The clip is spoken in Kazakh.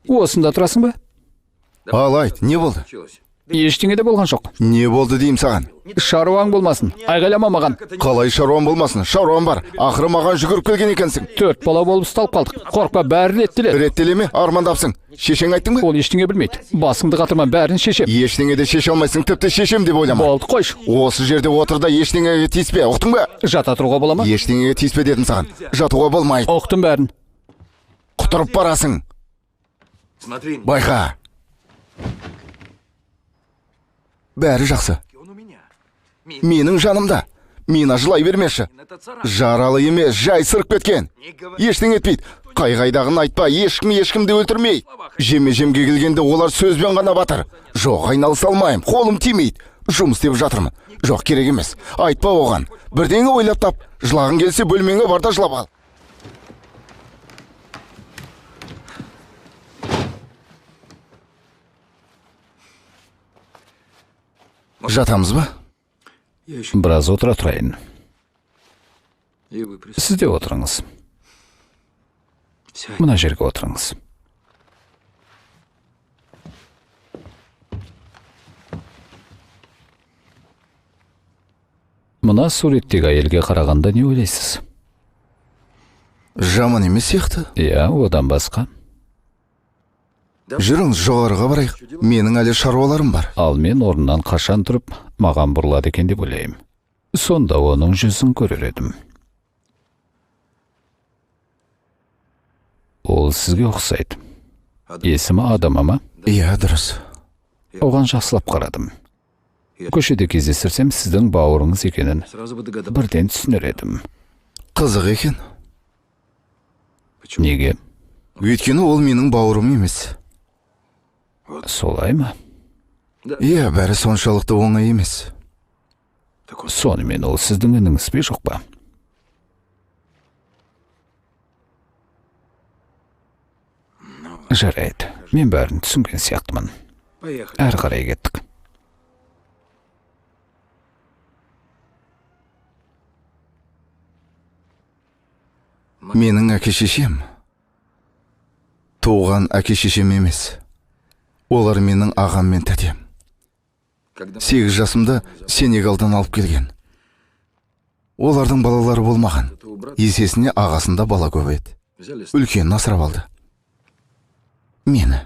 Осында тұрасың ба? Ал айт, не болды? Ештеңе де болған жоқ. Не болды деймін саған? Шаруаң болмасын, айғайлама маған. Қалай шаруам болмасын? Шаруам бар. Ақыры маған жүгіріп келген екенсің. 4 бала болып ұсталып қалдық. Қорықпа, бәрі реттеледі. Реттеле ме? Армандапсың. Шешең айттың ба? Ол ештеңе білмейді. Басыңды қатырма, бәрін шешем. Ештеңе де шеше алмайсың, тіпті шешем деп ойлама. Болды, қойшы. Осы жерде отыр да ештеңеге тиіспе, ұқтың ба? Жата тұруға бола ма? Ештеңеге тиіспе дедім саған. Жатуға болмайды. Ұқтым бәрін. Құтырып барасың. Байқа. Бәрі жақсы. Менің жанымда. Мина жылай бермеші. Жаралы емес, жай сырып кеткен. Ештеңе етпейді. Қай-қайдағын айтпа, ешкім ешкімді өлтірмейді. Жеме-жемге келгенде олар сөзбен ғана батыр. Жоқ, айналыса алмаймын, қолым тимейді. Жұмыс істеп жатырмын. Жоқ, керек емес. Айтпа оған. Бірдеңе ойлап тап. Жылағың келсе бөлмеңе бар да жылап ал. Жатамыз ба? Біраз отыра тұрайын. Сіз де отырыңыз. Мына жерге отырыңыз. Мына суреттегі әйелге қарағанда не ойлайсыз? Жаман емес сияқты. Иә, одан басқа. Жүріңіз, жоғарыға барайық. Менің әлі шаруаларым бар. Ал мен орнынан қашан тұрып, маған бұрылады екен деп ойлаймын. Сонда оның жүзін көрер едім. Ол сізге ұқсайды. Есімі Адама ма? Иә, дұрыс. Оған жақсылап қарадым. Көшеде кездестірсем, сіздің бауырыңыз екенін бірден түсінер едім. Қызық екен. Неге? Өйткені ол менің бауырым емес. Солай ма? Иә, бәрі соншалықты оңай емес. Сонымен ол сіздің ініңіз бе, жоқ па? Жарайды, мен бәрін түсінген сияқтымын. Әрі қарай кеттік. Менің әке-шешем туған әке-шешем емес. Олар менің ағам мен тәтем. 8 жасымда Сенегалдан алып келген. Олардың балалары болмаған. Есесіне ағасында бала көп еді. Үлкенін асырап алды. Мені.